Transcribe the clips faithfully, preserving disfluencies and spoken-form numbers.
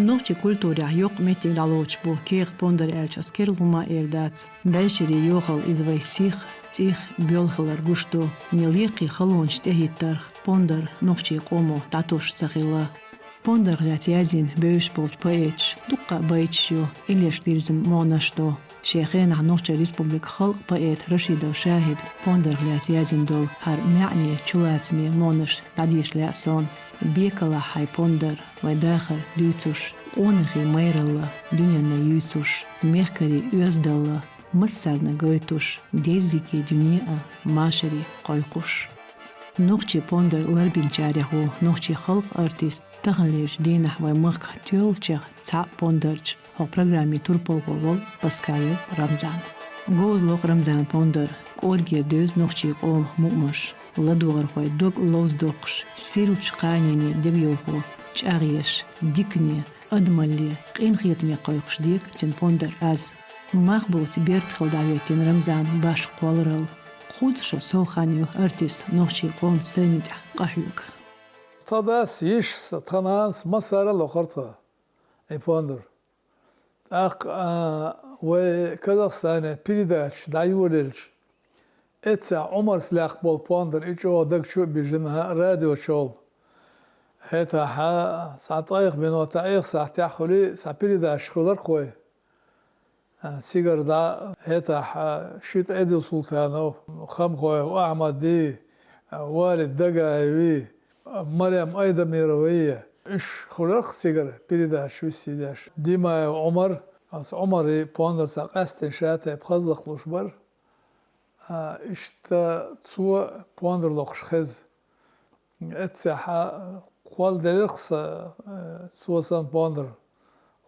Нохчийн культурехь йоккха меттиг дӀалоцуш бу кехат-пондар аьлча, ас керла хӀума а эр дац. БӀешерийн йохалла иза вай сих, цӀих, боьлхалар гуш ду. Нелхе халонаш тӀехӀиттарх пондар нохчийн къомо дӀатосуш ца хилла. Пондарх лаьцна язйина бевзаш болчу поэташа дуккха а байташ ю, иллеш дирзина могӀанаш ду. Шен хенахь Нохчийн Республикан халкъан поэта Рашидов ШахӀида пондарх лаьцна язйина долу хӀара маьӀне, чулацаме могӀанаш дӀадеша лаьа суна. Бекалахь хьайн пондар, вайн дахар дуьйцуш, къонахий майралла дуьненна юьйцуш, мехкарий оьздалла массарна гойтуш, дерриге дуьне а машаре кхойкхуш. Нохчийн пондар ларбинчарех ву нохчийн халкъан артист, таханлерчу дийнахь вайн махкахь тоьллачех цхьаъ пондарча. ХӀокху программин турпалхо волу Паскалов Рамзан. Говза локху Рамзанан пондар, кӀоргера девза нохчийн къоман мукъамаш, ладогӀархойн дог ловзадоккхуш, сийлачу кханене дегайовхо, чӀагӀъеш, дикане, адамалле, къинхетаме кхойкхуш дега цуьнан пондар аз. Мах боцу беркат хилла дӀахӀоьттина Рамзанан башха кхолларалла. Кхузза шо сов хан ю артист нохчийн къоман сайни тӀехь къахьоьгу. Тхан дас, йишас, тхан нанас массара а лохура тхан и пондар. ТӀаккха, а, вай Казахстане передача дӀайолаелча, эццехь Ӏумарца лаьцна болу пондар и чӀогӀа даг чу а бижина радиочул. ХӀетахь цхьа ткъайх минотехь, эха сахьтехь хуьлий, цхьа передача хуьлура-кх вай. А, цигара дӀа хӀетахь, а, Шита Ӏедилсултанов, Хамхоев Ахьмадий, а, Валид Дагаевий, а, Марем Айдамировий, уьш хуьлура-кх цигара передача виссийдеш. Димаев Ӏумар, аса Ӏумаран пондар цхьа къаьсттина ша тайпа хаза лакхалуш бара. А, иштта цо пондар локхуш хеза. Эццехь кхолладелира-кх сан, э, цо санна пондар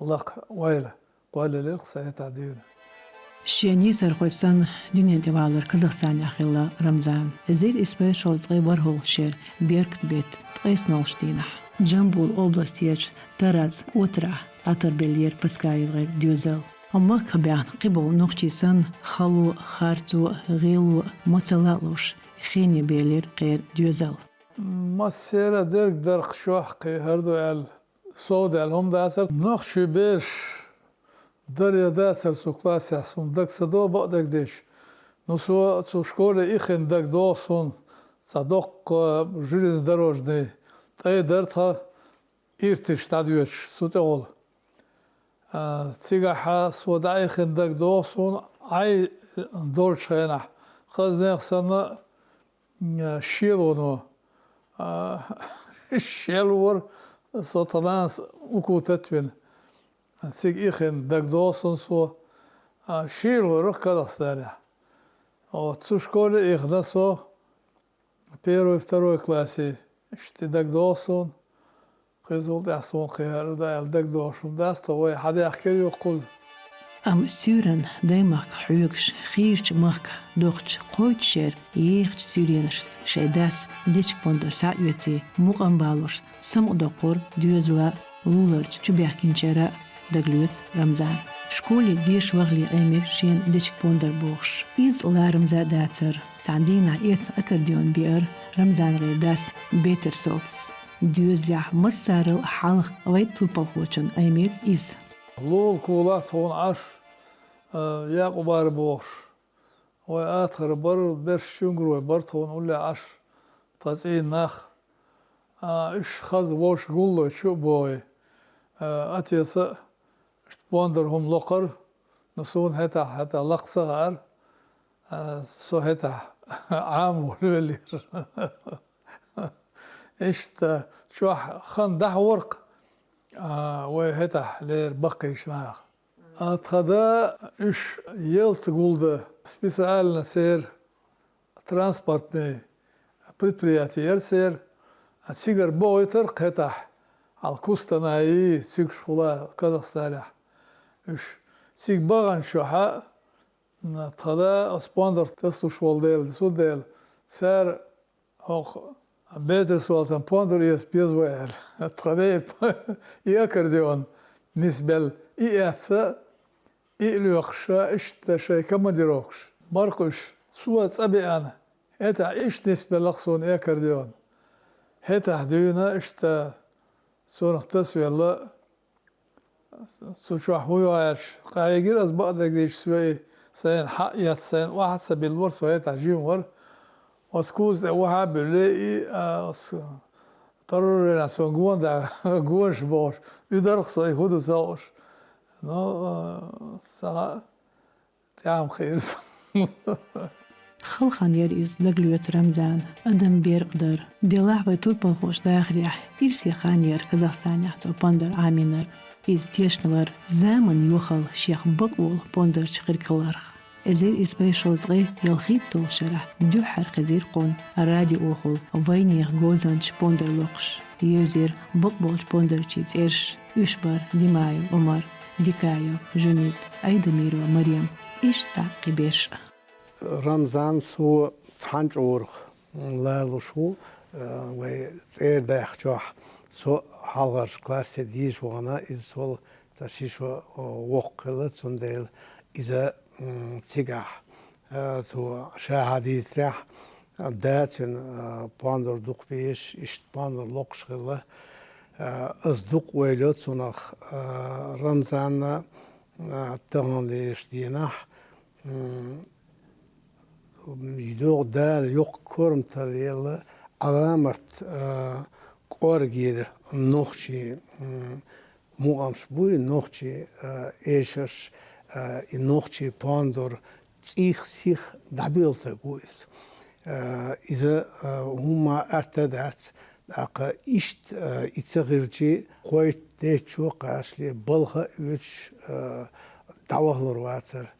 лакха ойла, кхолладелира-кх сан хӀетахь дуьйна. Шен нийсархой санна дуьнен тӀе валар Казахстанехь хилла Рамзан. Эзар исс бӀе шовзткъе ворхӀалгӀачу шеран беркат беттан ткъайоьсналгӀачу дийнахь Джамбул областечу Тараз кӀотарахь дӀатарбеллера ПаскаевгӀеран доьзал. Амма махках баьхна кхиболу нохчий санна, хало а, харцо а, гӀело а мацалла а луш, хене белира кхеран доьзал. Массеран а дерг дарх чохь кхин хӀара ду аьлла, сов даьлла хӀума дацара. Нохчий бераш дар я дацара цу классехь суна дага ца догӀу, бакъдерг дийцича. Ну, со цу школе иххина дагадогӀу суна, цхьа доккха железнодорожный тӀай дара тхан ирташ дӀадоьдуш цу тӀехула. А, цигахь со дӀаиххина дагадогӀу суна, Ӏай долчу хенахь, хазанех санна, а, шелоно, а, шелвора, со тхан нанас укутать вина. Цига иххина дагадогӀу суна со, а, шелвора Казахстанехь. Вот, цу школе ихна со, первый, второй классе, иштта дагадогӀу суна. Кхузахула тӀехь суна кхин хӀара ду аьлла дагадогӀуш хӀума дац, тхо вай хьадаьхкира юха кхуза. Амма суьйранна даймахка хьоьгуш, хийрачу махкахь дохучу кхойтта шеран ехачу суьйренашца шайн дас дечиг-пондар схьаоьций, мукъам балош, самукъадоккхура доьзал а, луларчу чубаьхкинчара а дагалоьцу Рамзана. Школе деша вахале Ӏемира шена дечиг-пондар бохуш. Иза ларамза а дацара. Цхьана дийнахь эцна аккордеон беара Рамзангеран дас Бетарсовцас. Доьзалехь массарал а хьалха вайн турпалхочунна Ӏемира иза. Лула кхолахь тхуна Ӏаш, а, Якъубара бохуш. Вай атхар бара, берш чуьнгур вай бара тхуна уллехь Ӏаш, тхан цӀийнан нах. А, уьш хаза вовшах гуллой чу а богӀий. А, отеца а иштта пондар хӀума локхара, ну, суна хӀетахь, хӀетахь лакха ца хаьара, а, со хӀетахь Ӏама волавеллера. Иштта чохь хан дӀахьора-кх, а, вай хӀетахь леррина баккхийчу наха. А тхан да уьш ялта гулдан специально церан транспортный предприяти яра церан, а цигара бохуьйтура-кх хӀетахь, хьалха Кустанайи, цигахула Казахстанехь. Уьш цига баханчохь а, тхан да оцу пондарх тасалуш волу дела, цундела цара хӀокху Бетарсовцана пондар эца беза вай аьлла. Тхан ден и аккордеон нисбелла, и эцна, и а лоькхуш, иштта шайн командировкаш бара-кх уьш. Цо цӀа беана, хӀетахь иштта нисбелла-кх суна и аккордеон. ХӀетахь дуьйна иштта цунах тасавелла, Цу чохь хӀун йоаьрш, къахьегира ас бакъдерг дийча, соьга сайна хьаъ эцна, сайна охьа ца биллора, со хӀетахь жима вара. Ас куза тӀе охьа а буьллий, и, а, ас тӀарруренахь суна гонаш бохуш, уьдура-кх со, и хӀун ду ца хууш. Ну, а, сан хаа, тӀаьхьа-м кхиира со. Хала хан яра иза, дагалоьцу Рамзана, адам беркъа дара. Делахь вай турпалхочу дахарехь ирсе хан яра Казахстанехь цо пондар Ӏамийнарг. Иза тешна вара заманан юхал шех бакъволу пондарчу хир хиларх. Эзар исс бӀе шовзткъе ялхитталгӀачу шарахь дуьххьара хезира кхунна радиохула вайнехан говзанча пондар локхуш. Евзира бакъболчу пондарчийн цӀерш. Уьш бара Димаев Ӏумар, Дикаев Жунид, Айдамирова Марем. Иштта кхин берш а. Рамзан со цхьана чкъурах лоруш ву, э, вай цӀера даьхначохь. Со хьалхарчу классе дийша вахана, иза сол ца ши шо, э, воккха хилла, цундела иза, м, цигахь, э, цо ша хьадийцарехь, да цуьнан, э, пондар дукха безаш, иштта пондар локхуш хилла. Э, ас дукха ойла йо цунах, э, Рамзанна, э, тахана дезаш дийнахь, м, йо-, Дала йоккха корматалла елла, Ӏаламат, а, кӀоргера нохчийн, м, мукъамаш буй, нохчийн, а, эшарш, а, и нохчийн пондар цӀих-сих дӀабоьлхург ву иза. А, иза, а, хӀумма атта дац, тӀаккха иштта, а, и ца хилча, кхойтта-дейтта шо кхачале балха а оьцуш, а, дӀавахалур вацара.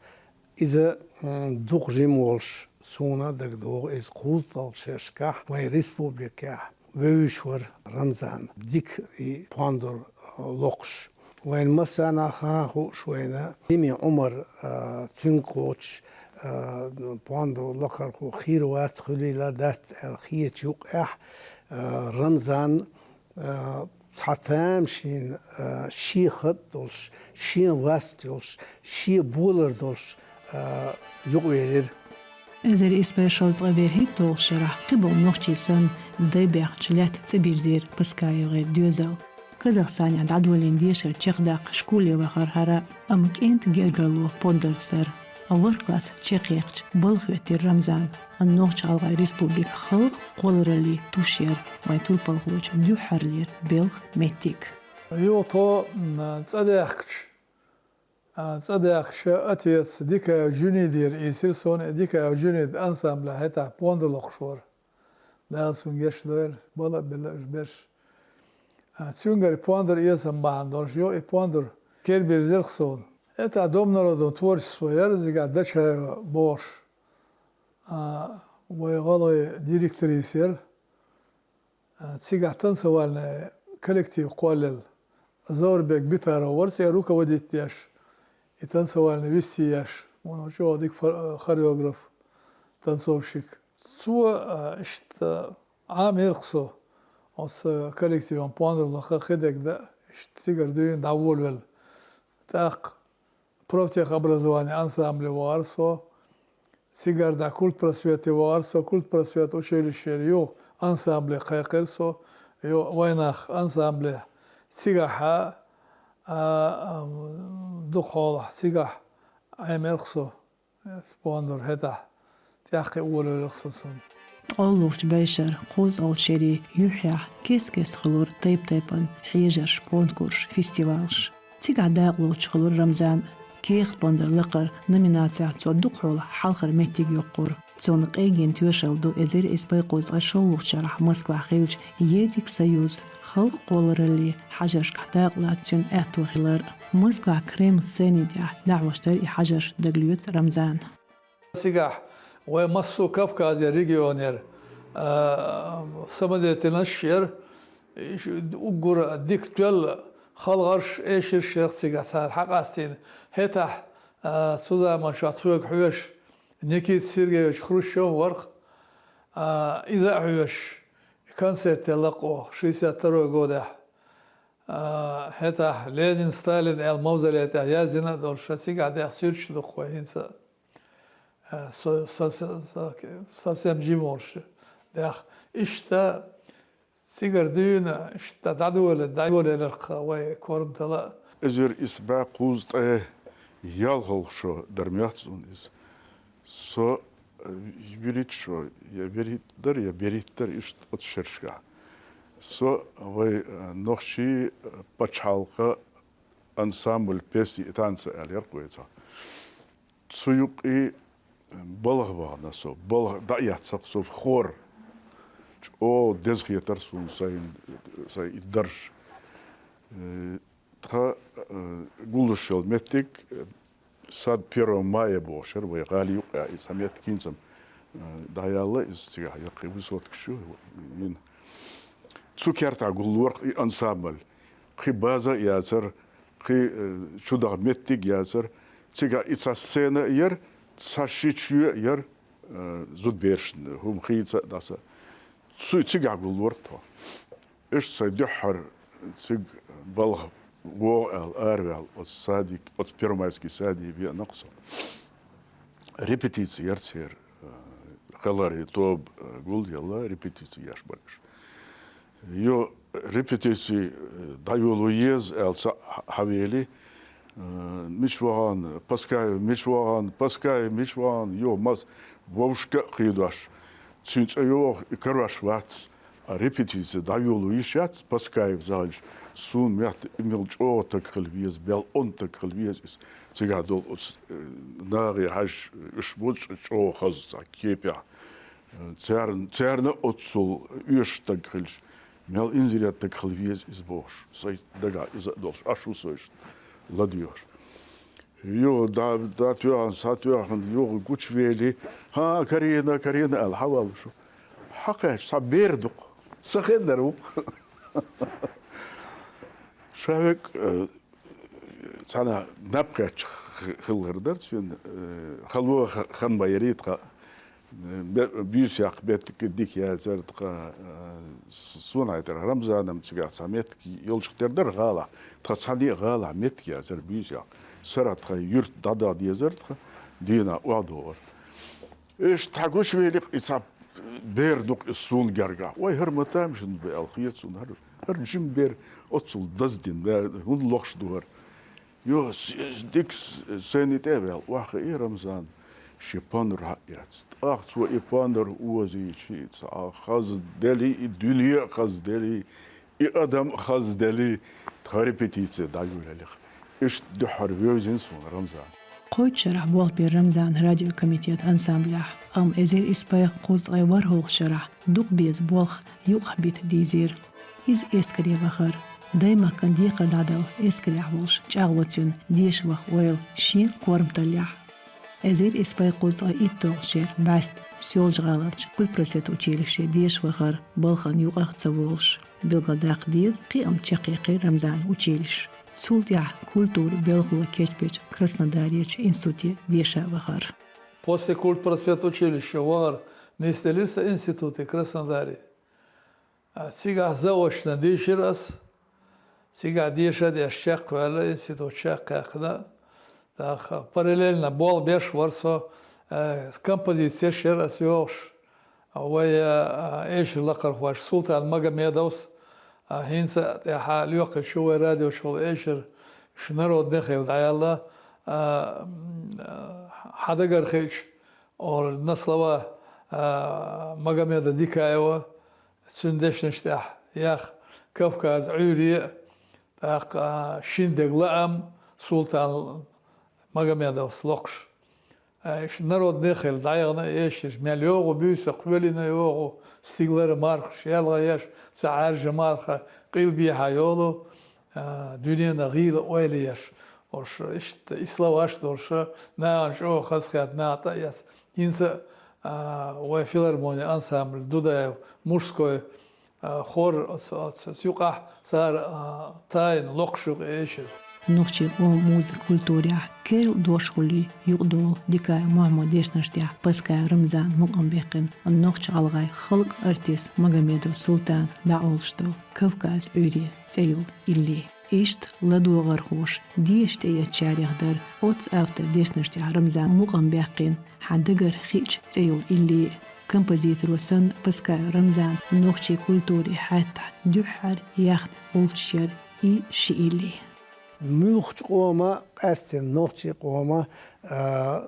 Иза, м, дукха жима волуш суна дагадогӀу, иза кхузткъалгӀачу шерашкахь вайн республикехь вевзаш вара Рамзан, дика и пондар, а, локхуш. Вайна массарна а хаа хууш вайна, Димин Ӏумар, а, цуьнга кхочуш, а, пондар лакхархо хир вац, хуьлийла дац аьлла хетачу юкъехь, а, Рамзан, а, цхьа тамашийна, а, шен хатӀ долуш, шен васт йолуш, шен болар долуш, а, юкъавелира. Эзар исс бӀе шовзткъе берхӀитталгӀачу шарахь кхиболу нохчий санна, дай баьхначу лаьтта цӀа бирзира ПаскаевгӀеран доьзал. Казахстанехь дӀадолийна дешар чекхдаккха школе вахара хӀара, амма кӀентан гергарло пондарца дара. ВорхӀ класс чекхъяьккхича, балха хӀоьттира Рамзан. Нохч-ГӀалгӀайн Республика халкъан кхоллараллин туш яра вайн турпалхочун дуьххьарлера белхан меттиг. Юха тхо, м, цӀа даьхкича, а, цӀа даьхкича, отец Дикаев Жунидера ийсира суна, и Дикаев Жунид ансамблехь хӀетахь пондар локхуш вара. Дала цунна гечдойла, бала а белла уьш берш. А, цуьнгара и пондар эцам бахьана долуш, юха и пондар кара бирзира-кх суна. ХӀетахь Дом народного творчества яра, цигахь Дачаева бохуш, а, вай гӀалгӀайн директриса яра. А, цигахь танцевальный коллектив кхоллаелла. Заурбек Битаров вара церан руководить деш, и танцевальный вести еш, вуно чӀогӀа дика фо-, хореограф, танцовщик. Цо, а, иштта Ӏамийра-кх со оцу коллективан пондар лакха, кхидерг дан, иштта цигара дуьйна дӀаволавелла. ТӀаккха профтехобразование ансамбле вахара со, цигара дӀа культпросвете вахара со, культпросвет училищера юха ансамбле кхайкхира со, юха вайнах ансамбле. Цигахь а, а, дукха хьолахь цигахь Ӏемира-кх со. Пондар хӀетахь тӀаьххье олавелира-кх со цунна. ТкъолгӀачу бӀешеран кхузткъалгӀачу шерийн юьххьехь кест-кеста хуьлура тайп-тайпана хьежарш, конкурсаш, фестивалаш. Цигахь дакъалоцуш хуьлура Рамзан. «Кехат пондар лакхара» номинацехь цо дукха хьолахь хьалхара меттиг йоккхура. Цунна къегина тоьшалла ду эзар исс бӀе кхузткъе шолгӀачу шарахь Москвахь хиллачу Евриксоюзан халкъан кхоллараллин хьажаршкахь дакъалаца цуьнан аьтто хилар. Москвахь Кремль сцени тӀехь дӀахьош дара и хьажарш, дагалоьцу Рамзана. Цигахь вайн массо а Кавказера регионера, а, самодеятельность яра, уггар дика тоьлла халхарш, эшарш яра цигахь цара хьакъастийна. ХӀетахь, а, цу заманчохь тхоьга хьоьжуш Никита Сергеевич Хрущев вара-кх, а, иза а хьоьжуш, концерт елла-кх оха шестьдесят второй годехь. А, хӀетахь Ленин, Сталин аьлла мавзолей тӀехь яздина а долуш, сан цигахь даьхна суьрташ ду-кх вайн хӀинца а. Э, со-, со-, со-, со-, совсем жима волуш даьхна. Иштта цигара дуьйна, иштта дӀадолийна, дӀадолийна-кх вай корматалла а. Эзар исс бӀаь кхузткъе ялхалгӀа шо дар моьтту суна иза. Со, э, вуьрхӀитта шо, я вуьрхӀитта дар, я берхӀитта дар, иштта оцу шерашкахь. Со вай, э, нохчийн, э, пачхьалкхан ансамбль песни и танца аьлла яр-кх вай цхьа. Цу юкъе балха вахана со, балха дӀа а эцна со хор. ЧӀогӀа деза хетара суна сайн, сайн и дарж. Э, тхан, э, гуллуш йолу меттиг, э, сад Первого мая бохуш яра вай гӀала юккъехь, и цхьа меттиг хӀинца, э, дӀаяьлла, иза цигахь яккхий высоткаш ю, йина. Цу кертахь гуллора-кх и ансамбль. Кхин база а яцара, кхин, э, чу даха меттиг а яцара. Цигахь и цхьа сцена а яра, цхьа ши чоь а яра, э, зудаберашна хӀума хийца а, дӀаса а. Цу, цигахь гуллора-кх тхо. Иштта сайн дуьххьара цига балха вогӀу аьлла, араваьлла оцу садик, оцу первомайский саде веана-кх со. Репетици яра церан, э, хелхарийн тоба, э, гулделла, репетици еш бара уьш. Йо, репетици, э, дӀайоло еза аьлла цхьаъ хьавели, э, мича вахана, Паскаев мича вахана, Паскаев мича вахана, йо, мас вовшашка а кхийдош. Цуьнан цӀе йогӀу и карош вац. А репетици дӀайоло йиш яц, Паскаев захьалча, суна моьтту и мел чӀогӀа стаг хила веза, мел онда стаг хила веза иза. Цигахь долу оцу, э, нахе хьаьжча, уьш бу чӀогӀа хаза цхьа кепехь. Э, царна, царна оццул оьшуш стаг хилча, мел инзаре стаг хила веза иза бохуш, сайн дагахь иза а долуш, Ӏаш ву со иштта ладоьгӀуш. Юха дӀа, дӀатоьхна, схьатоьхна, юха гучувели, хӀан, Карина, Карина аьлла, хьаваллаш ву. Хьакхаьчча, цхьа бер ду-кх. Сан хеннара ву-кх. Ша век, э, цхьана наб кхаьчча х-, хилла хир дара цуьнан, э, хало х-, хан ма ярий тхан. Бе-, буьйса яккха меттиг дика яцара тхан, э, с-, суна хетарехь, Рамзанан цигахь цхьа меттиг йолчух тера дара гӀалахь. Тхан цхьанне а гӀалахь меттиг яцара буьйса яккха. Сарахь тхан юьрта дӀадаха дезара тхан, дийнахь охьадогӀура. Иштта хьан гучувели-кх и цхьа бер ду-кх иза суна гергахь. Вай, хӀара ма тамашийна бу аьлла хета суна, хӀара, хӀара жима бер оццул даздина, бер, хӀунда лохуш ду хӀара? Йо, с-, с-, дика с-, сайна тӀе а ваьлла, охьахии Рамзан шен поннар хьаэцна. ТӀаккха цо и поннар озийча, цхьа хаза делий, и дуьне а хаза делий, и адам а хаза делий, тхан репетици дӀайолаелира. Иштта дуьххьара вевзина суна Рамзан. Кхойтта шарахь болх бира Рамзана радиокомитетан ансамблехь, амма эзар исс бӀе кхузткъе ворхӀалгӀачу шарахь дукха беза болх юкъахь бита дийзира. Иза эскаре вахара. Даймахкан декхар дӀадала эскарехь волуш чӀагӀло цуьнан деша ваха ойла шен корматаллехь. Эзар исс бӀе кхузткъе итталгӀачу шеран бӀаьста Соьлжа-ГӀаларчу культпросвет училище деша вахара балхана юкъахь ца волуш. Билгалдаккха деза, кхин а чекхъяьккхира Рамзана училище. Цул тӀаьхьа культуран белхало кечбечу Краснодарерчу институте деша вахара. После культпросвет училища вахар нисделира сан институте Краснодаре. А, цигахь заочно дийшира ас. Цигахь деша а деш чекхваьлла, институт чекхъяьккхина. ТӀаккха параллельно болх беш вара со, а, композицеш яра ас йохуш. Вай, а, эшар лакхархоша Султан Магомедовс, а, хӀинца а тӀаьхьа лоькхуьйтуш ю вай радиочухула эшар, уьш народный хилла дӀаяьлла, а, м, а, хьан дагара хиъча, ора на слова, а, Магомеда Дикаева, цуьнан дешнаш тӀехь яха Кавказ Ӏуьйре а, тӀаккха, а, Шин дега лаам Султан Магомедовс локхуш. Ай, уьш народный хилла дӀаяхана эшарш, мел йогӀу буьйса, кхоьлина йогӀу, стигалара мархаш, ялха еш, ца Ӏаьржа марха, къилбехьа йолу, а, дуьненан гӀийла ойла еш. Уьш иштта и словаш долуш, нахана чӀогӀа хазахетта, наха тӀаэцна. ХӀинца а, вай филармони ансамбль Дудаев мужской, а, хор, ас-, ас-, ас юкъахь цара, а, тайна локхуш ю-кх эшар. Нохчийн къоман музыка культурехь керла дош хуьлий юкъадолу Дикаев Мухьаммадан дешнаш тӀехь Паскаев Рамзана мукъам баьккхина нохч-гӀалгӀайн халкъан артист Магомедов Султана дӀаолуш долу Кавказ Ӏуьйре цӀе йолу илли. Иштта ладогӀархоша деша тӀеэцначарех дара оццу автора дешнаш тӀехь Рамзана мукъам баьккхина хьан дагара хиъча цӀе йолу илли. Композиторо санна Паскаев Рамзана нохчийн культурин хьаьттахь дуьххьара яхна гӀулчаш яра и ши илли. муьлххача къома, къаьстина нохчий къома, а,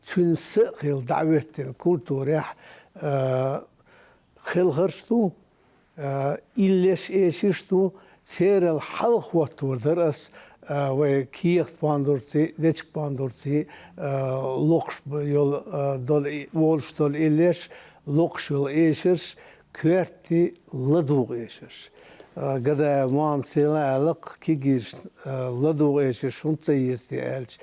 цуьнан са а хилла дӀахӀоьттина культурехь, а, хелхарш ду, а, иллеш эшарш ду, церал хьалха хӀоттор дара ас, а, вай кехат пондурций, дечка пондурций, а, локхуш б-, йолу, а, долу и-, волуш долу иллеш, локхуш йолу эшарш, коьртий ладугӀу эшарш. А, Гадаев Мохьмад села аьлла-кх, кегийраш, а, ладугӀу эшарш хӀунда ца еза те аьлча,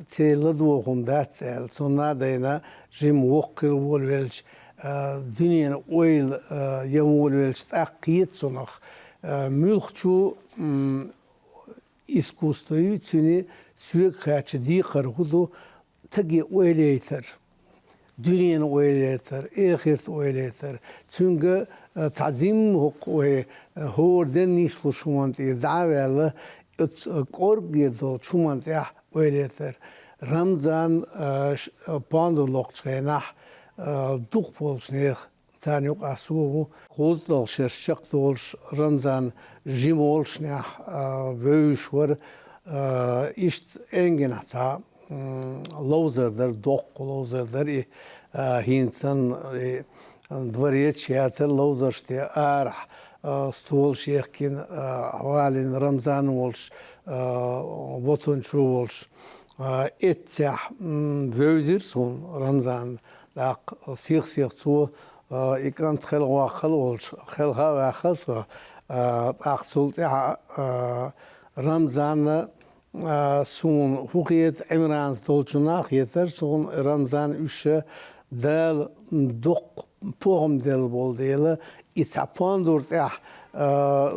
церан ладугӀу хӀума дац аьлла, цунна а дайна жима воккха хила волавелча, а, дуьненан ойла, а, ян волавелча тӀаккха кхета цунах, а, муьлххачу, м, искусство ю, цуьнан соьга хаьттича декхар хӀун ду, стаге ойла яйтар, дуьненан ойла яйтар, эхартан ойла яйтар. Цуьнга, а, цхьа зим хӀокху вай, а, хӀора ден нийслуш хӀуманна тӀера дӀа а ваьлла, оцу, а, кӀорггера долчу хӀуманна тӀехь ойла яйтар. Рамзан, а, ш-, а, пондур локхучу хенахь, а, дукхахболчу нехан царна юкъахь со ву. КхузткъалгӀа шераш чекхдолуш Рамзан жима волушшехь, а, вевзаш вара, а, иштта энгийнахь цхьа, м, ловзар дара, доккха ловзар дара и, а, хӀинца санна, и дворец яцара ловзарш тӀе арахь, а, столаш ехкина, а, валийна Рамзан волуш, а, ботанчо волуш. А, эццехь, м, вевзира суна Рамзан. ТӀаккха сих-сиха цо, а, и кӀант хелхаваккхал волчу, хелха а ваьхна со, а, тӀаккха цул тӀаьхьа, а, Рамзанна, а, суна хӀун хета, Ӏимранца долчунна а хетара суна, Рамзан уьш Дала доккха похӀма делла болу дела, и цхьа пондур тӀехь, а,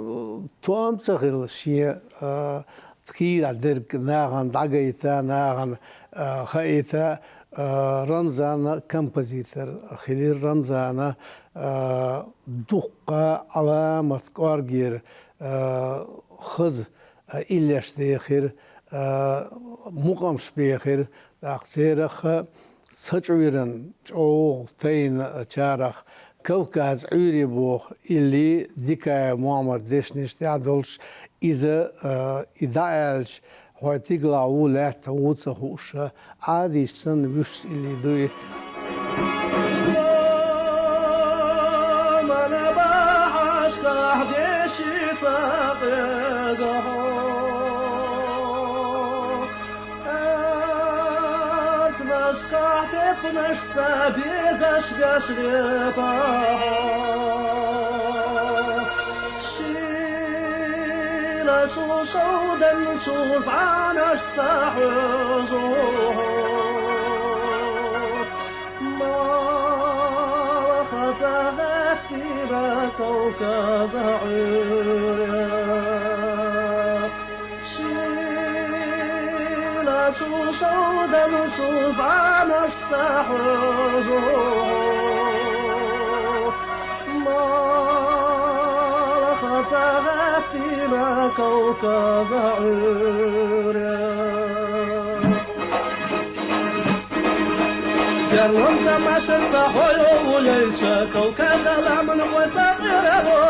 тоам ца хилла шен, а, хийрахь дерг нахана дӀагайта, нахана, а, хаийта, а, Рамзана композитор хилира. Рамзана, а, дуккха Ӏаламат кӀоргера, а, хаза, а, иллеш дехира, а, мукъамаш бехира, тӀаккха церах а Са чӀуьйран чӀогӀа тайна чарах Кавказ Ӏуьйре боху илли Дикаев Мохьмад дешнаш тӀехь долуш, иза, а, и дӀааьлча, хьой тигалахь ву, лаьттахь ву ца хууш, Ӏадийча санна вуьшта илли ду и. Маскахь пепнашца бегаш-гаш репахьо, шийла шу шовданчу зӀанашца хьожо. Малхаза гӀеттира Кавказа Ӏуьйре. Шийла шу шовданчу зӀанашца хьожо, малхаза гӀеттира Кавказа Ӏуьйре. Ярлам замашаца хьо йовлуьйтуш, Кавказа ламан вай сакъерало,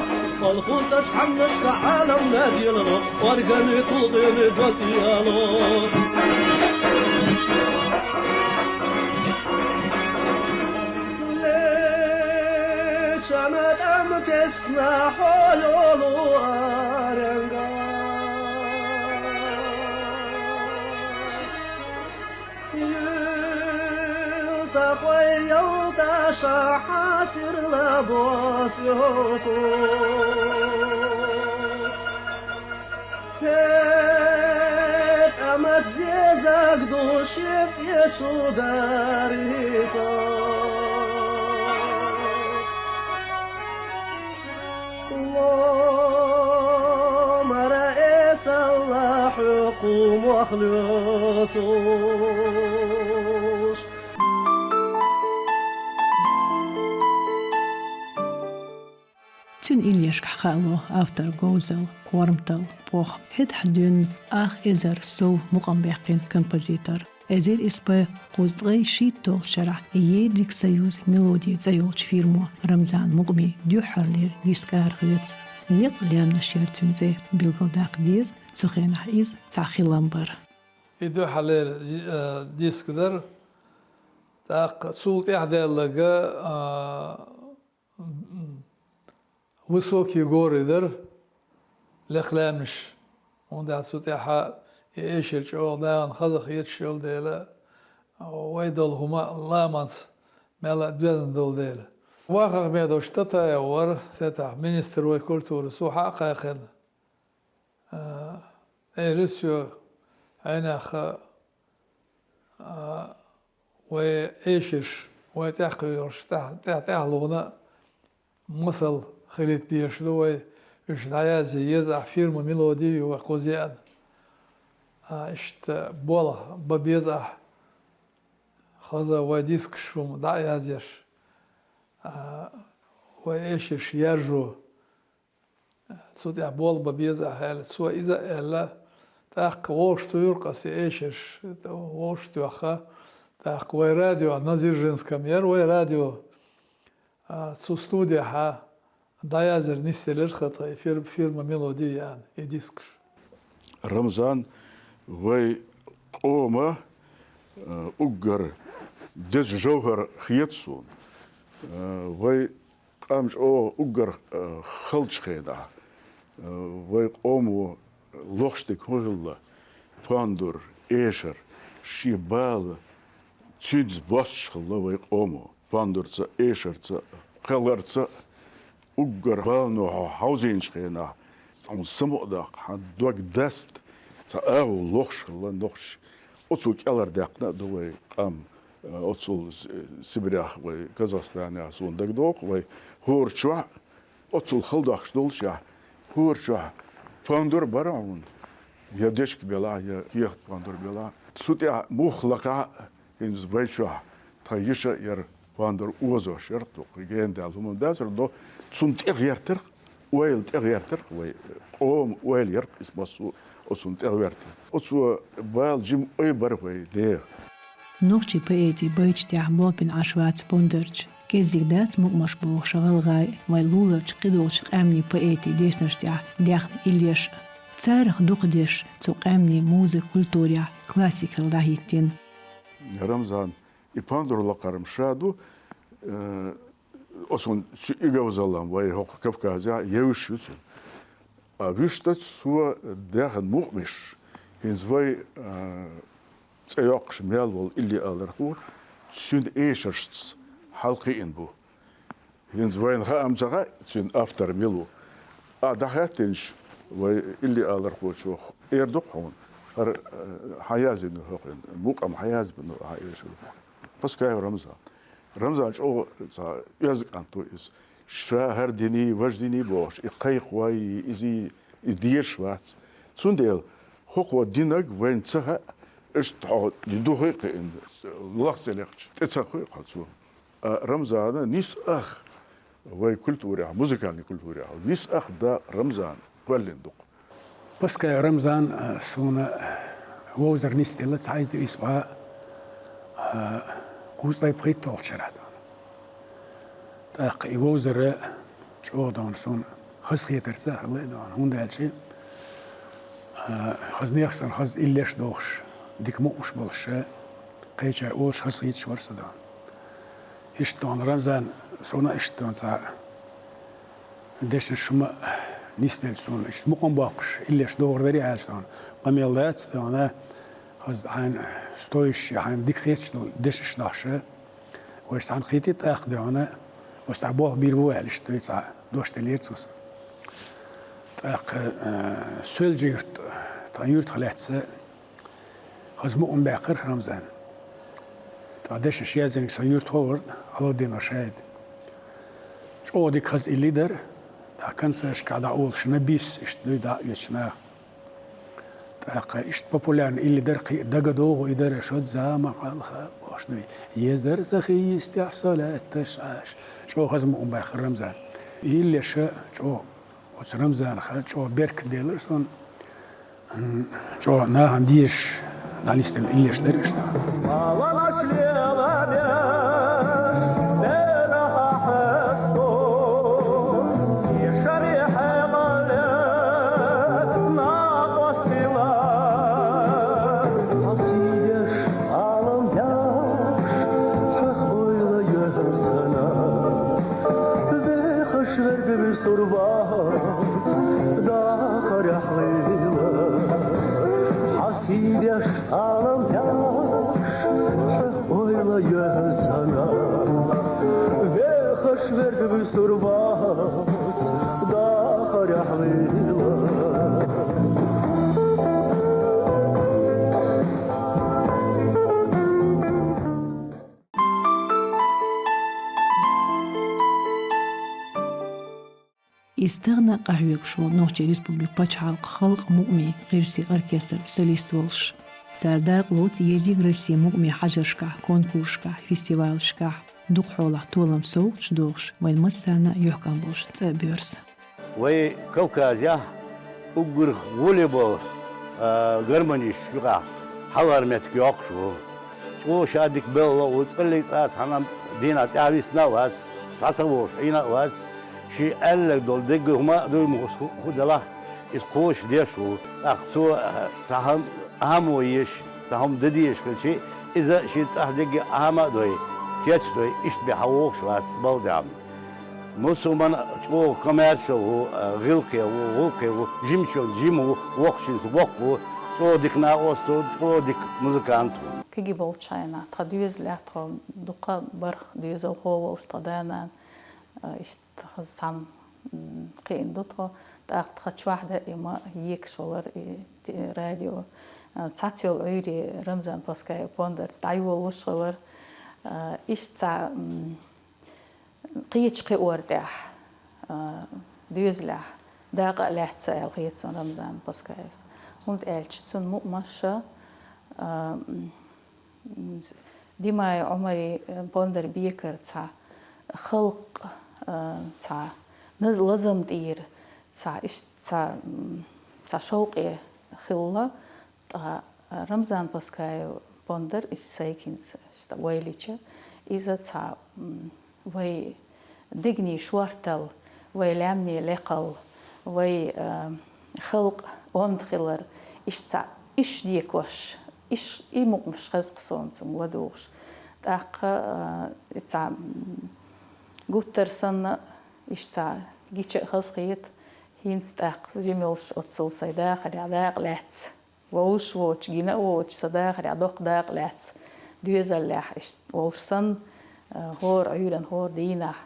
алхунташ хьаннашка Ӏаламна гелало, органи тулгӀени датӀело. Лечана тӀам тесна хьо йолу аренга. Юьлтахой ялташа хьасирла бос йоцу. ХӀетӀа ма зезаг ду шен цӀе шу дариса. Ломара эсалла хьоькху мох лоьцуш. Цуьнан иллешкахь хаало автор говзал, корматал, похӀма. ХӀетахь дуьйна ах эзар сов мукъам баьккхина композитор. Эзар исс бӀе кхузткъе шийтталгӀача шарахь «Ерриг союз мелодий» цӀи йолчу фирмо Рамзан Мукъамин дуьххьарлера диск арахоьцу. Лекха лаьмнаш яра цуьнан цӀе, билгалдаккха деза, цу хенахь иза цхьа хилам бара. И дуьххьарлера, э, диск дара. ТӀаккха цул тӀаьхьа даьлларг, а, «Высокие горы» дара, лекха лаьмнаш. ХӀунда аьлча цу тӀехь и эшар чӀогӀа нахана хаза хеташ йолу дела, вай долу хӀума ламанца мелла а доьзна долу дела. Вахахмедович Татаев вара, тетахь, министр вай культуран, цо хьа а кхайкхина. А, элира цо, хьенеха, а, вай эшарш, вай тӀаьхьакхуьйлуш, тӀаьхьа, тӀаьхьа, тӀаьхьалуна масал хилийта дезаш ду вай, уьш дӀаязъе еза ахь, фирма «Мелодия» ю вай кхуза еана. А, иштта болх бан беза ахь, хаза вай дискаш хӀума дӀа а язъеш, а, вай эшарш яржо. Цу тӀехь болх бан беза ахь аьлла, цо иза а аьлла, тӀаккха вовшахтуьйхира аса и эшарш, вовшахтоьхна, тӀаккха вай радио, Назиржинском яра вай радио, а, цу студехь дӀаязъяр нисделира хӀара тхан и фир-, фирма «Мелодия» яна, и дискаш. Рамзан, вай къоман, а, уггар деза жовхӀар хета суна. А, вай къам чӀогӀа уггар, а, халчу хенахь, а, вай къомо лохуш дерг хӀун хилла? Пондур, эшар, шен бала, цуьнца бостуш хилла вай къомо. Пондурца, эшарца, кхеларца, уггар балано хьо хьовзийначу хенахь, хьуна самукъадаккха, хьан дог даста, цхьа агӀо лохуш хилла нохчийн. Оцо кӀелхьардаьккхина а ду вай къам, оццул С-, Сибрехь, вай Казахстанехь, суна дагадогӀу, вай хӀора чохь, оццул хала дохкуш доллушехь, хӀора чохь пондур бара хьуна, я дечка белахь, я кехат пондур белахь. Цу тӀехь мух лакхахь а, хӀинца вай чохь тхан йиша а яра, пондур озош яра тхо, кхин гена даьлла хӀума дацара, но цунна тӀегӀертарх, ойла тӀегӀертарх вай, къоман ойла ярх иза массо а, оцунна тӀегӀертарх. Оцо бала жима ойбар вай деха. Нохчийн поэтийн байташ тӀехь болх бина Ӏаш вац Бондарча. КӀеззиг дац мукъамаш бохуш гӀалгӀайн, вайн луларчу кхидолчу къаьмнийн поэтийн дешнаш тӀехь даьхна иллеш а. Царах дукхадерш цу къаьмнийн музыка культурехь классика хилла дӀахӀиттина. Рамзан, и пондур лакхарма ша ду, э, оцунна цу и говзаллам вай хӀокху Кавказехь евзаш ю цунна. А вуьшта цо даьхна мукъамаш, хӀинца вай, а, цӀе йоккхуш мел волу илли алархо, цуьнан эшаршца хьалакхиъна бу. ХӀинца вайна хаам ца хаьа, цуьнан автор мила ву. Ахь дӀахаьттинчу вай илли алархочо эр ду-кх хьуна, хӀара, а, хьан язйина хӀокхуьнан, мукъам хьан язбина хьан эшар. Паскаев Рамзан. Рамзан чӀогӀа цхьа оьзда кӀант ву иза. Ша хӀара диний, важа диний бохуш, и кхайкхой, изий, иза дезаш вац. Цундела хӀокхо динарг вайна ца хаьа, иштта хьо духе а кхиъна, лах ца лекхча, тӀе ца кхуьу хьо цо. А Рамзана нисса ах вай культурехь, музыкальный культурехь, нисса ах да Рамзан кхоьллина ду-кх. Паскаев Рамзан, а, суна вовзар нисделла цхьа эзар исс бӀе, а, кхузткъе пхийтталгӀачу шарахь ду. ТӀаккха и вовзар чӀогӀа ду суна хазахетарца а хилла ду, хӀунда аьлча, а, хазанех санна хаза иллеш а дохуш, дика мукъамаш болуш, кхечара олуш хазахеташ вара со ду. Иштта ду Рамзан, суна иштта ду цхьа дешнаш хӀума нисделча суна, иштта мукъам боккхуш, иллеш догӀур дарий аьлча ду, къамел дац ду, хаза хьайна стоящий, хьайна дика хеташ долу дешнаш дохуш, вайша цхьаьна кхийтий тӀаккха ду, оцу тӀехь болх бийр бу аьлла, иштта ду цхьа дош деллера цо суна. ТӀаккха, э, Соьлжа-Юьрта, тхан юьртах лаьцна, хаза мукъам баьккхира Рамзана. Ткъа дешнаш яздинарг сан юьртахо вара, Алавдинов Шайд. ЧӀогӀа дика хаза илли дара, тӀаккха концерташкахь дӀаолуш, на бис, иштта дуй дӀа а оьцуш наха. ТӀаккха иштта популярный илли дара, кхин а дага догӀу и дара, шозза ма хьалха бохуш дуй. Езар сахи йистехь со лаьтташ Ӏаш. ЧӀогӀа хаза мукъам баьккхира Рамзана. Иллеша чӀогӀа Оцу Рамзанах чӀогӀа беркат делира суна. М, чӀогӀа нахана дезаш, Дӏанистина иллеш дара иштта. Хьасидеш Ӏалам тӀехь, хьо ойла йоьхна сана. Вехаш верг вуьсур вац, дахарехь лила. Иза тахана къахьоьгуш ву Нохчийн Республикан пачхьалкхан халкъан мукъамийн гӀирсийн оркестран солист волуш. Цара дакъа лоцу ерриг Россин мукъамийн хьажаршкахь, конкурсашкахь, фестивалашкахь, дукха хьолахь толам совгӀаташ дохуш, вайн массарна а юьхькӀам болуш цӀа а боьрзу. Вай Кавказехь уггар гӀоле болу, а, гармонисташ юкъахь хьалхара меттиг йоккхуш ву. ЧӀогӀа ша дика белла а ву, цкъа а цхьана дийнахь тӀаьхьа висна а вац, схьа ца вогӀуш Ӏийна а вац. Шен аьлларг долу дерриг хӀума а дуй, муха хӀу делахь, иза кхочушдеш ву. ТӀаккха цо, а, цхьа хӀума ахьа а еш, цхьа хӀума дан дезаш хилча, иза шен цӀахь дерриге ахьа а дой, кечдой, иштта бен хьан вогӀуш вац балдеана. Мусулман чӀогӀа коммерчал ву, гӀиллакхе ву, гӀуллакхе ву, жимачунна жима ву, воккхачуьнца воккха ву, чӀогӀа дика накъост ву, чӀогӀа дика музыкант ву. Кегий болчу хенахь тхан доьзалехь тхо дукха бархӀ доьзалхо волуш тхан да-нана, а, иштта хаза цхьаьна, м, кхиъна ду тхо. ТӀаккха тхан чохь даима екаш валар и ти-, радио. А, цхьацца йолу Ӏуьйре Рамзан Паскаев пондарца дӀайолалуш хилар. А, иштта цхьа, м, кхечу кхиор тӀехь, а, доьзалехь дакъа а лаьцна аьлла хета суна Рамзан Паскаевс. ХӀунда аьлча цуьнан мукъамаш, а, м, Димаев Ӏумаран, э, пондар бекара цхьа халкъ, э, цхьа наз-, лазам тӀера цхьа иш-, цхьа, м, цхьа шовкъе хилла, ткъа Рамзан Паскаев пондар иштта сайгахь иштта вайлича, иза цхьа, м, вай дегнийн шорталла, вай лаьмнийн лекхалла, вай, а, халкъан онда хилар, иштта цхьа уьш декош, уьш, и мукъамаш хеза-кх суна цуьнга ладугӀуш. ТӀаккха, а, и цхьа, м, гуттар санна, иштта цхьа гича а хазахета, хӀинца тӀаккха жима йолуш оццул сайн дахарехь дакъа лаьцна. Вовшах воцуш, гина а воцуш, сан дахарехь доккха дакъа лаьцна, доьзалехь иштта волуш санна, а, хӀора Ӏуьйранна, хӀора дийнахь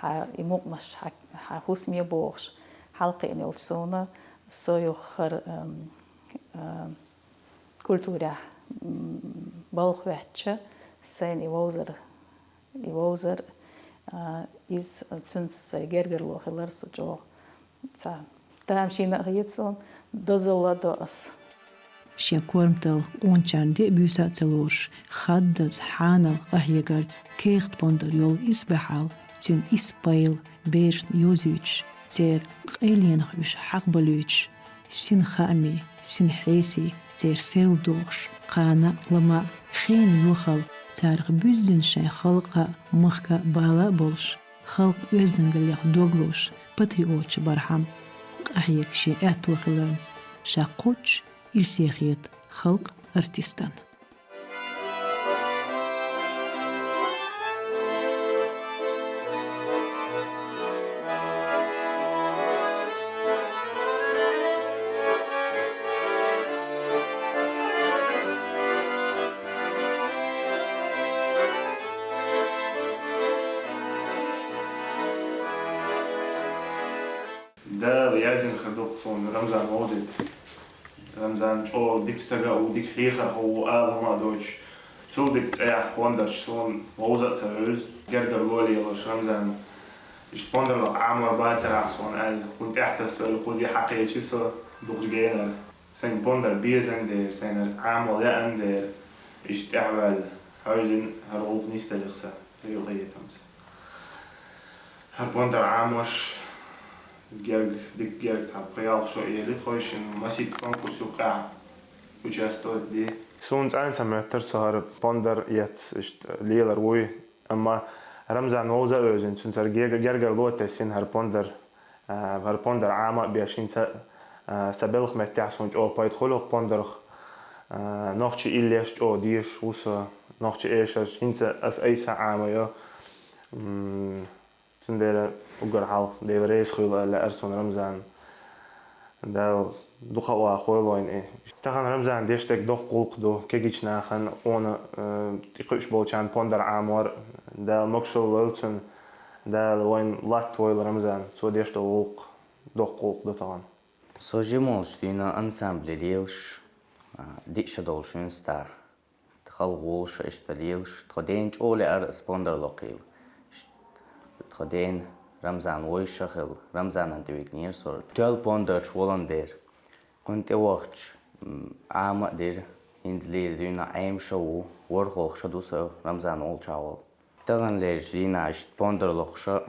хьан и мукъамаш хьан, хьан хӀусаме бохуш, хьалакхиъна йолчу суна со юха хӀара, ам, а, культурехь, м, балха хӀоьттича, сайна и вовзар И вовзар, а, иза цуьнца сайн гергарло хилар со чӀогӀа цхьа тамашийна а хета суна, дозалла а до ас. Шен корматалла къоначарна де а буьйса а ца лоруш, хаддаза, хьанал къахьегарца, кехат пондар йолу исбаьхьалла, цуьнан исс пайла берашна йовзуьйтуш, церан къайленах уьш хьакхабалуьйтуш, синхаамийн, синхьесийн церан серладохуш, кхана а, лама а, хенан йохалла, царах буьззина шайн халкъан а, махкан а бала а болуш, халкъан оьздангаллех дог лозуш, патриоташ бархьама къахьега шен аьтто хиларна, ша кхоччуш ирсе хета халкъан артистана. Дала яздина хир ду-кх суна Рамзан вовзийта. Рамзан чӀогӀа дика стаг а ву, дика хьехархо ву, ала хӀума а доцуш. Цул дика цӀе яхь пондарш суна вовза а ца вевза, гергарло лелош Рамзан. Иштта пондарлакха Ӏамор бацара ахь суна аьлла, хӀунда тӀаьхьа тасадо и кхузе хьакхечи со дукхачу генара. Сайн пондар безан дера, сайнара Ӏамо лаьан дера, иштта тӀаьхьаваьлла, хьаьвзина хӀара гӀуллакх нисделлех сан, хьекъалетамца. ХӀара пондар Ӏамош, герга, дика герга цхьа пхи-ялх шо ели тхойшинна масийтта конкурс юккъехь участвовать де. Суна цӀена ца моттар со хӀара пондар ецна иштта лелар вуй, амма Рамзан вовза а вевзина, цунца герга-, гергарло а тесина хӀара пондар, а, хӀара пондар Ӏама а беш, хӀинца а, са белхан меттехь суна чӀогӀа пайда хуьлу хӀокху пондарх, а, нохчийн иллеш чӀогӀа дезаш ву со, нохчийн эшарш, хӀинца ас айса Ӏама йо. М, Цундела уггар хьалха Дела реза хуьлда аьлла лаьара суна Рамзан. Дала дукха а ваха хуьлда вайна и. Тахана Рамзан деш дерг доккха гӀуллакх ду, кегийчу нахана, къона, а, тӀекхуьуш болчарна пондар Ӏамор, Дала могушалла лойла цунна, Дала вайна латтавойла Рамзан, цо деш долу гӀуллакх доккха гӀуллакх ду тахана. Со жима волчу дуьйна ансамбле лелаш, а, диъ шо долуш вина стаг. Хала гӀолаш иштта лелаш, тхо дена чӀогӀа лаьара ас пондар локхийла. Тхо дена Рамзан вовзаш а хилла, Рамзанан тӀе вигнера со. Тоьлла пондарчу волан дера. Кхунна тӀевахча, м, Ӏама а дира, хӀинца лела дуьйна Ӏемаш а ву, ворхӀалгӀа шо ду со Рамзан волчохь волу. Таханлерчу дийнахь иштта пондар локхуш а,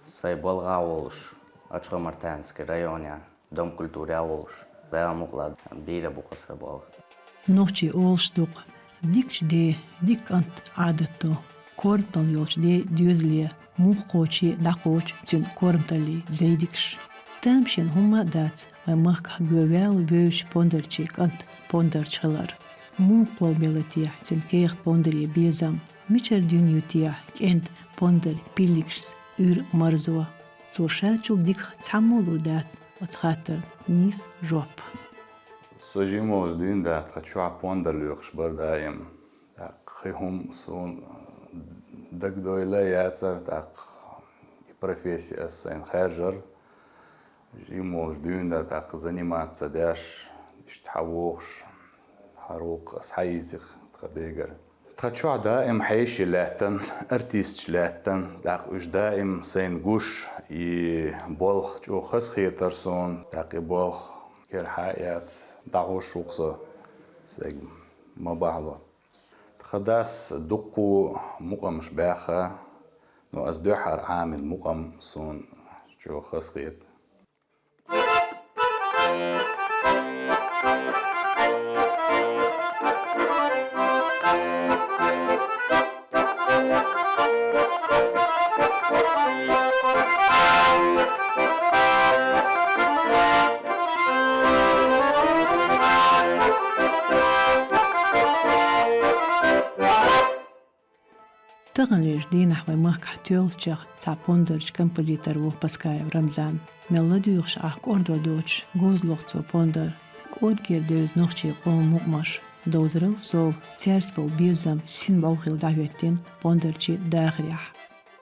сайн балха а волуш, Ачхой-Мартановский районехь, Дом культуры а волуш, Дала мукъ лахь, бийр а бу-кх аса балха. Нохчийн олуш ду-кх: дикачу ден дика кӀант Ӏадат ду, корматалла йолчу ден доьзале муха кхочий дӀакхочу цуьнан корматаллин зӀийдигаш. Тамашийна хӀумма а дац вайн махкахь гӀевттина вевзачу пондарчийн кӀант пондарча хилар. Муха болх белла техьа цуьнан кехат пондаре безам, мичара дуьйна ю техьа кӀентан пондар пиллигашца уьйр а марзо. Цо шачул диках цхьаммо а лур дац оцу хаттарна нийса жоп. Со жима волчу дуьйна, да, тхан чохь пондар лоькхуш бара даим. ТӀаккха кхин хӀума суна дагадойла яцара, тӀаккха и профессия ас сайна хаьржира. Жима волчу дуьйна, да, тӀаккха заниматься деш, иштта хьан вогӀуш, хӀара гӀуллакх ас хьан йийцира тхан дегара. Тхан чохь даим хьеший лаьттина, артисташ лаьттина, тӀаккха уьш даим сайна гуш, и болх чӀогӀа хазахетара суна, тӀаккха и болх кхин хьан а яц, дӀагӀуш ву-кх со, сайга ма бахьало. Тхан дас дуккха а мукъамаш баьхна, но ас дуьххьара Ӏамийна мукъам суна чӀогӀа хазахета. Таханлерчу дийнахь вайн махкахь тоьллачех цхьа пондарчу композитор ву Паскаев Рамзан. Мел ладуьйгӀуш Ӏа кӀордор доцуш, гӀузлуш цо пондар, кӀоргера девза нохчийн къоман мукъамаш, довзарал сов, цаьрца болу безам синбӀов хилла дӀахӀоьттина пондарчийн дахарехь.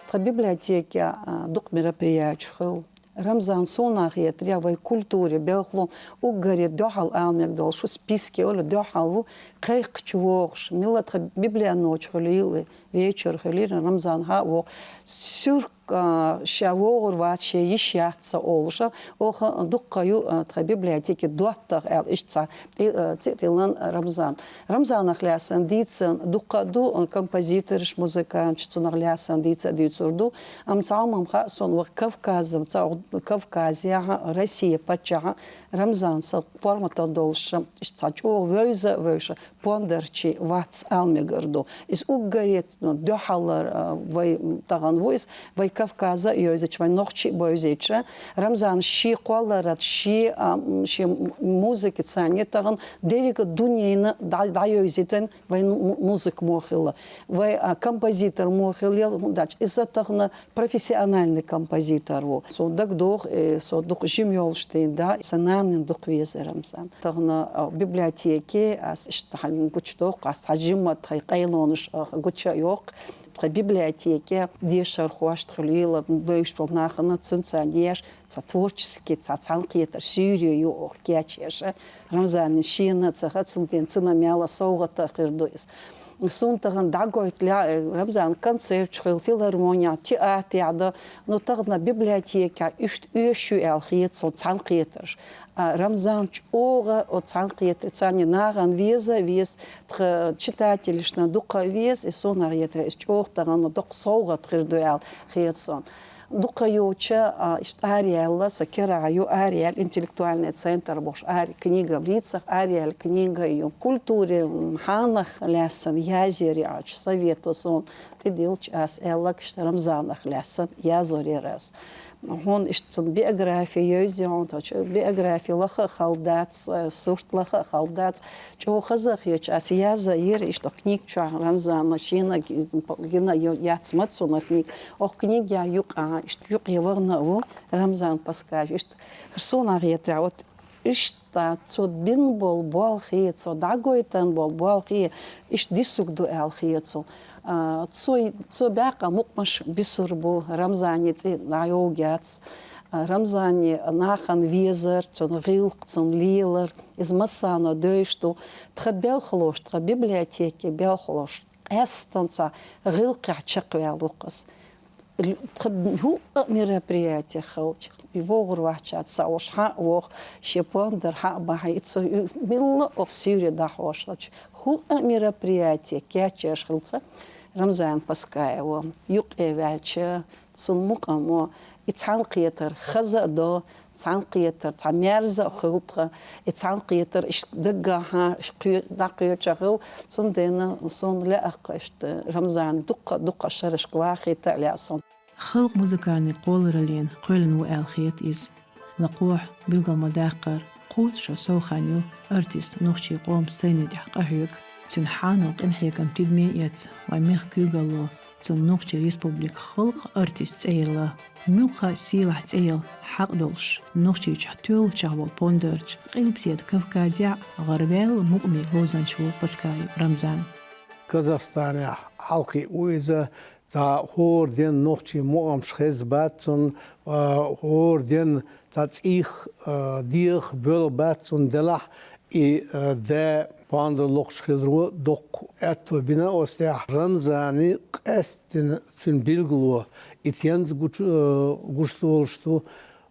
Тхан библиотекехь, а, дукха мероприятеш хуьлу. Рамзан, суна хетарехь, вай культуре, белхало, уггаре дуьхьал ала мега долуш ву, списке олу дуьхьал ву, кхайкхачу вогӀуш, милла тхан библиотекачу хуьлийла, вечор хуьлийла, Рамзан хьа а вогӀу, суьрк, а, ша вогӀур вац, шен йиш яц ца олуш, оха дуккха ю, а, тхан библиотеке доттагӀа аьлла, иштта цхьа, и, а, цӀе тиллина Рамзан. Рамзанах лаьцна дийцина дуккха а ду, композитораш, музыканташ, цунах лаьцна дийца а дуьйцур ду. Амма цхьа хӀума хаьа суна, вай Кавказан, цхьа Кавказехь, Россия паччахь Рамзан сан корматалла долуш, иштта цхьа чӀогӀа вевза а вевзаш, пондарчий вац ала мегар ду. Иза уггаре, ну, дуьхьалара, а, вай тахана ву иза, вай Кавказа а йовзуьйтуш, вай нохчий а бовзуьйтуш. Рамзана шен кхолларца, шен, а, м, шен музыкаца тахана дерриг а дуненна дӀа-, дӀайовзийтина вайн му-, музыка муха хилла, вай, а, композитор муха хилла, хӀунда аьлча иза тахана профессиональный композитор ву. Суна дагадогӀу, э, со дукха жима йолуш дийна, да, сан нанна дукха веза Рамзан. Тахана, а, библиотеке ас иштта хьан гучудоккху, ас хьан жимма тхайн къайлонаш, а, гучуйоккху. Тхан библиотеке дешархошна хуьлийла, бевзаш болу нахана цуьнца деш, цхьа творческий, цхьа цхьаьнакхетар суьйре ю оха кечъеш. Рамзанна шена ца хаьа, цундела цунна мел совгӀат а хир ду иза. Суна тахана дӀагойту лаьа, Рамзан, концерташ хуьлу, филармонехь, театрехь ду, но тахана библиотекехь иштта оьшуш ю аьлла хета суна цхьаьнакхетарш. А Рамзан чӀогӀа оцу цхьаьнакхетарш, царна нахана веза а веза, тхан читателашна дукха а веза, и суна хетарехь, иза чӀогӀа тахана доккха совгӀат хир ду аьлла хета суна. Дукха йолча, а, иштта араяьлла, со кира ю араяьлла, интеллектуальный центр бохуш, ари книга в лицах, араяьлла книга ю. Культуре, м, хьанах лаьцна язъяр яьлча, совето сон тӀедиллча ас аьлла, иштта Рамзанах лаьцна язъяр яр ас. Хьона иштта цун биографи йовза хьона, цо чу биографи лаха а хала дац, э, сурт лаха а хала дац. ЧӀогӀа хаза а хеташ, ас язъяр яр иштта книга чохь Рамзана шена ги-, гина ю-, яц ма цунна книга. Ох книга я юкъа, иштта юкъе вахана а ву Рамзан Паскаев. Иштта хӀара сона хетарехь, вот иштта цо бина болу болх, цо дӀагойтина болу болх, иштта дисург ду аьлла хета суна. А, цо, цо баьккхина мукъамаш бисур бу, Рамзане цӀе дӀайовгӀац. А, Рамзане нахана везар, цуьнан гӀиллакх, цуьнан лелар, иза массарна девзаш ду. Тхан белхалоша, тхан библиотекин белхалоша, къаьстина цхьа гӀиллакхехь чекхваьлла ву-кх ас. Тха хӀуъа а мероприятие хилча, и вогӀур вац ша, ца Ӏаш хьа а воху, шен пондар хьа а бахьий, и цо милла а оха сийре дӀахьош хилча, хӀуъа а мероприятие кечъеш хилча, Рамзан Паскаева юкъе ваьлча, цунна мукъамо, и цхьаьнакхетар хаза а до, цхьаьнакхетар цхьа мерза а хуьлу тхан, и цхьаьнакхетар иштта даггахьа, кхе-, дӀакхеча хила, цундела суна лаьа-кх иштта Рамзан дуккха, дуккха шерашка вахийта а лаьа суна. Халкъан музыкальни кхоллараллина кхоьллина ву аьлла хета иза. Лакхахь билгал ма-даккхара, кхузткъа шо сов хан ю артист нохчийн къоман сцени тӀехь къахьоьгуш. Цуьнан хьанал къинхьегаман тидаме а эцна, вайн мехкан куьйгалло цунна Нохчийн Республикан халкъан артистан цӀе елла. Муьлхха а сийлахь цӀе яла хьакъ долуш, Нохчийчохь тоьллачех волу пондарча Къилбаседа Кавказехь а гӀараваьлла мукъамийн вовзанча ву Паскаев Рамзан. Казахстанехь хьалхе ву иза, цхьа хӀора ден нохчийн мукъамаш хезна бац цунна, а, хӀора ден цхьа цӀийх, а, дегӀах боьлху бац цунна делахь, и, а, да пондар лохуш хиларо доккха аьтто бина оцу тӀехь. Рамзане къаьсттина цуьнан билгало, и тенза гуч-, а, гуш долуш ду,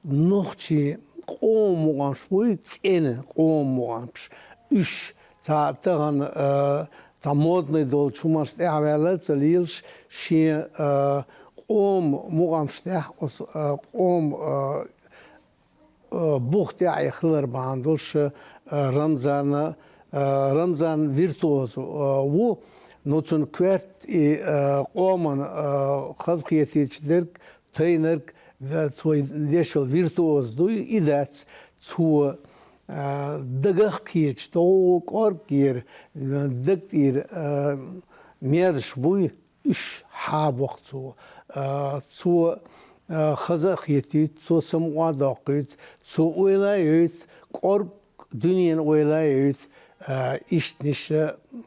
нохчийн къоман мукъамаш буй, цӀена къоман мукъамаш. Уьш цхьа тахана, а, цхьа модный долчу хӀуманаш тӀехь а ваьлла а ца лелаш, шен, а, къоман мукъамаш тӀехь, оцу, а, къоман, а, а, бух тӀехь а хилар бахьана долуш, а, Рамзана, а, Рамзан виртуоз, а, ву, но цуьнан коьрта и, а, къоман, а, хазахетийта дерг, тайнарг, ве-, цо деш йолу виртуоз дуй, и дац, цо, а, дагах кхеташ, догӀу кӀорггера, а, дагтӀера, а, мерзаш буй, уьш хьабоккху цо. А, цо, а, хаза а хетуьйту, цо самукъа а доккхуьйту, цо ойла а йойту, кӀорг дуьненан ойла а йойту, а, иштанаш,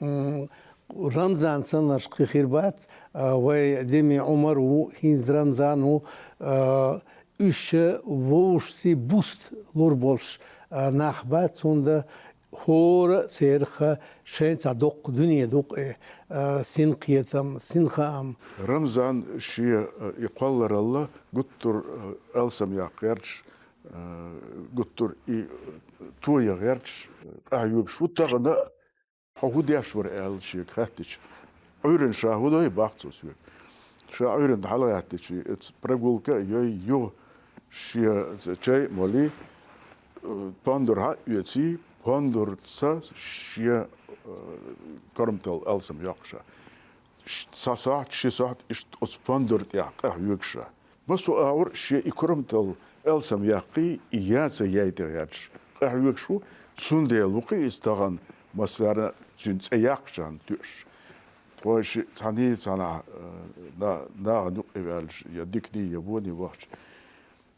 м, Рамзан саннарш кхин хир бац, а, вай Деми Ӏумар ву, хӀинца Рамзан ву, а, уьш вовшашций буст лур болуш, а, нах бац, хӀунда хӀора а церах шайн цхьа доккха дуьне ду-кх и, а, синкхетам, синхаам. Рамзан шен, а, и кхолларалла гуттар, а, алсам яккха гӀерташ, а, гуттар и тоя гӀерташ, къахьоьгуш ву тахана а. Хьо хӀун деш вара аьлла шега хаьттича, Ӏуьйранна ша хӀун дой, бах цо соьга. Ша Ӏуьйранна хьалагӀаьттича, оцу прогулка а йой, юха шен чай а моли, пондар хьа а оьций, пондарца шен, э, корматалла алсам йоккху ша. Ш-, цхьа сохьта, ши сохьта иштта оцу пондар тӀехь къахьоьгу ша. Массо а агӀор шен и корматалла алсам яккхий, и яца яйта гӀерташ къахьоьгуш ву, цундела ву-кх иза тахана массарна а цуьнан цӀе яккхачарна тоьуш. Тхо ши-, цхьаьний цхьанхьа, э, на-, нахана юкъе ваьлча, я диканий, я воний вахча,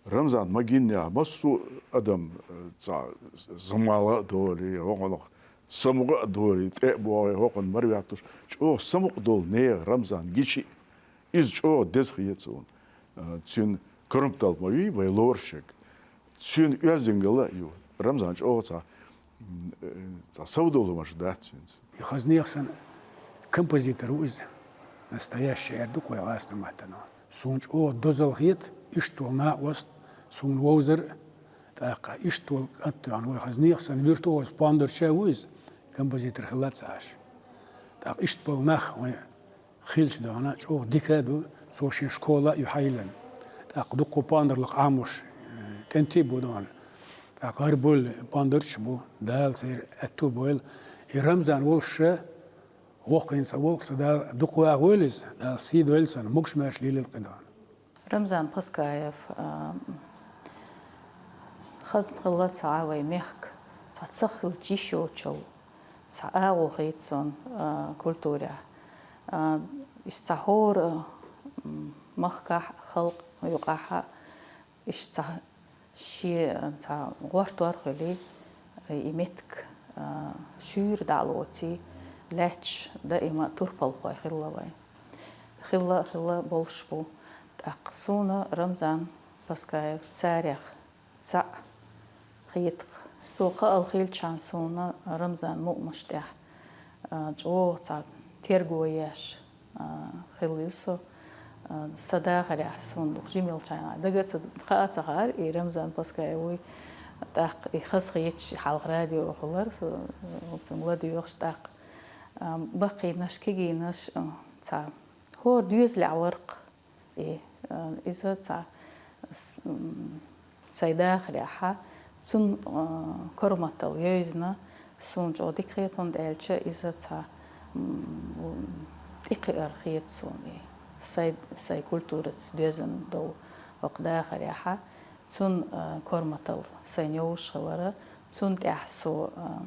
Рамзан ма гиннехь, массо а адам, э, цхьа замалгӀа а долий, хӀокхунах самукъа а долий, тӀе а богӀий, хӀокхунна мара веттуш, чӀогӀа самукъа долу нехан Рамзан гичи а, иза чӀогӀа деза хета суна. Э, цуьнан корматалла ма вий вай лоруш ерг. Цуьнан оьздангалла а ю. Рамзан чӀогӀа цхьа, м, э, цхьа сов долу хӀуманаш дац цуьнца. И хаза нехан санна композитор ву иза. Настоящий эр ду-кх вай гӀазкхийн маттана. Суна чӀогӀа дозалла хета, иштта волу накъост суна вовзар а, тӀаккха иштта волу кӀант тоьхна вай хаза нехан санна виртуоз пондарча ву иза, композитор хилла ца Ӏаш. ТӀаккха иштта болу нах вайн хилча дуьхьал чӀогӀа дика а ду, цо шен школа а ю хьайиллина. ТӀаккха дуккха пондар лакха Ӏамош, э, кӀентий бу дона. ТӀаккха гӀарбуй пондарча бу, Дала церан аьтту бойла. И Рамзан волуш ша, воккхийна ца воккха ца Дала, дукха вагӀа войла иза, Дала сий дойла цунна, могуш-маьрша лелийла кхин дона. Рамзан Паскаев, а, хазна хилла цхьа вай мехка, цхьа ца хилча йиш йоцчул, цхьа агӀо хийца цунна, а, культурехь. А, иштта цхьа хӀора, м, махкахь, халкъ юкъахь, иштта цхьа шен, цхьа гӀортор а хуьлий, и меттиг, а, шуьйра дӀа а лоций, лаьтташ даима турпалхой хилла вай. Хилла а хилла болуш бу. ТӀаккха суна Рамзан Паскаев царех цхьаъ хета-кх. Со хаал хилчхьана суна Рамзан мукъамаш тӀехь, а, чӀогӀа цхьа терго еш, а, хилла ю со. А, сан дахарехь суна дукха жима йолчхьана дага а ца, хаа а ца хаьара, и Рамзан Паскаев вуй. ТӀаккха и хазахеташ хьалха радио хилар, со, а, цунга ладоьгӀуш тӀаккха. А, баккхийнаш, кегийнаш, а, цхьа хӀора доьзалехь вара-кх. И, а, иза цхьа с-, м, сайн дахарехь, цунна, а, корматалла йовзийна, суна чӀогӀа дика хета, хӀунда аьлча иза цхьа, м, тӀекхиар хета суна и. Сайн, сайн культураца доьзна долу хӀокху дахарехь, цунна, а, корматалла сайна йовзуш хилар, цунна тӀехь со, а,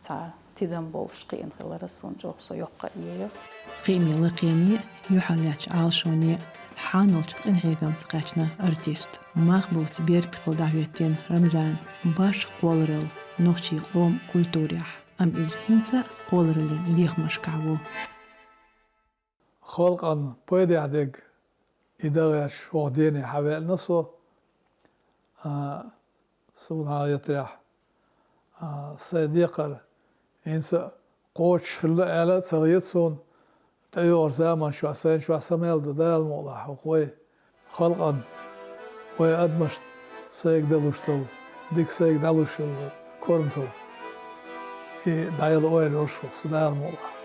цхьа тидам болуш кхиъна хилар суна чӀогӀа, со йоккха а йоьду. Кхиаме лакхене, юьхьарлаьцначу Ӏалашоне хьаналчу къинхьегамца кхаьчна артист. Мах боцу беркат хилла дӀахӀоьттина Рамзана башха кхолларалла нохчийн къоман культурехь, амма иза хӀинца а кхоллараллин лехамашкахь ву. Халкъана пайдехь дерг и дан гӀерташ хӀокху дене хьавеана со, а, суна хьан гӀетарехь, а, сайн декхар хӀинца а кхочуш хилла аьлла а ца хета суна, тӀейогӀучу заманчохь сайна чохь са мел дан Дала мукъалахь хӀокху вай халкъана, вай адамашна сайга далуш долу, дика сайга дӀалуш йолу корматалла. И дӀаяла ойла йолуш ву со Дала мукъалахь.